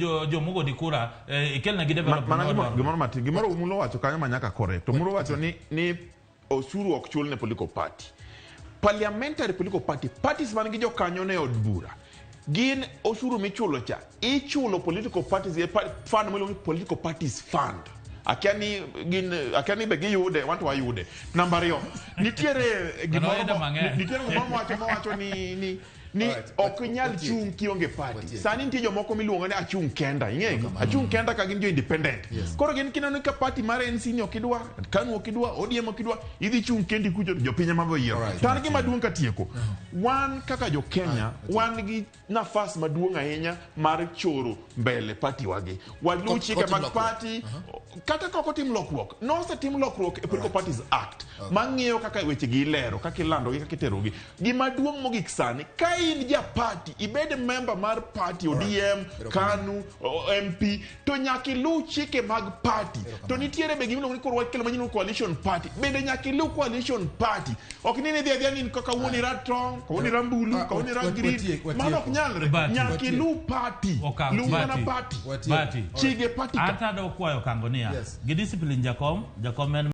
jo jomogoni kura eh, ikelnegi development Mana ma wadwaro. gimoro matin, gimoro Mulo wacho kanyo ma nyaka correct. To Mulo wacho ni ni osuru ok chul ne political party. Parliamentary political party, parties man gi jokanyo ne od bura. Gin osuru michulo cha, ichulo political parties e fund miluongo ni political parties fund. Akia ni gin akia ni be giyude, wan to wayude. Namba ariyo, nitiere gimoro wayudo mang'eny. nitiere gimoro mowacho mowacho ni ni ni Alright, ok inyal watieki. chung' kionge party. Watieki. Sani nitie jomoko miluongo ni achung' kenda, ing'egi? Achung' kenda ka gin jo independent. Yes. Koro gin kineno ni ka party mar NC ni ok idwa, KANU ok idwa, ODM ok idwa, idhi chung' kendi kucho to jopiny ema bo yiero. Alright. To an gima duong' katieko, wan kaka jo Kenya, wan gi nafas maduong' ahinya mar choro mbele party wagi. Waluw chike Kotim mag lokruok. party, kata ka ok otim lokruok, nosetim lokruok e Political Parties Act mang'iyo kaka wechegi ilero, kaka ilandogi, kaka iterogi. Gima duong' mogik sani, ka in ja party, ibed member mar party ODM, KANU, MP, to nyaka iluw chike mag party. To nitiere be gimiluongo ni koro wakelo manyien ni coalition party. Bende nyaka iluw coalition party. Ok ni idhi adhiya ni in kawuono iratong', kawuono irambulu, Ah, kawuono ira green. watieko. Mano ok nyalre. Bati. Nyaka Watieko. iluw party. Okang' Luw mana Bati. party. Watieko. Bati. Chige party ka. Anta adwa kwayo kango niya Yes. gi discipline jakom jakom en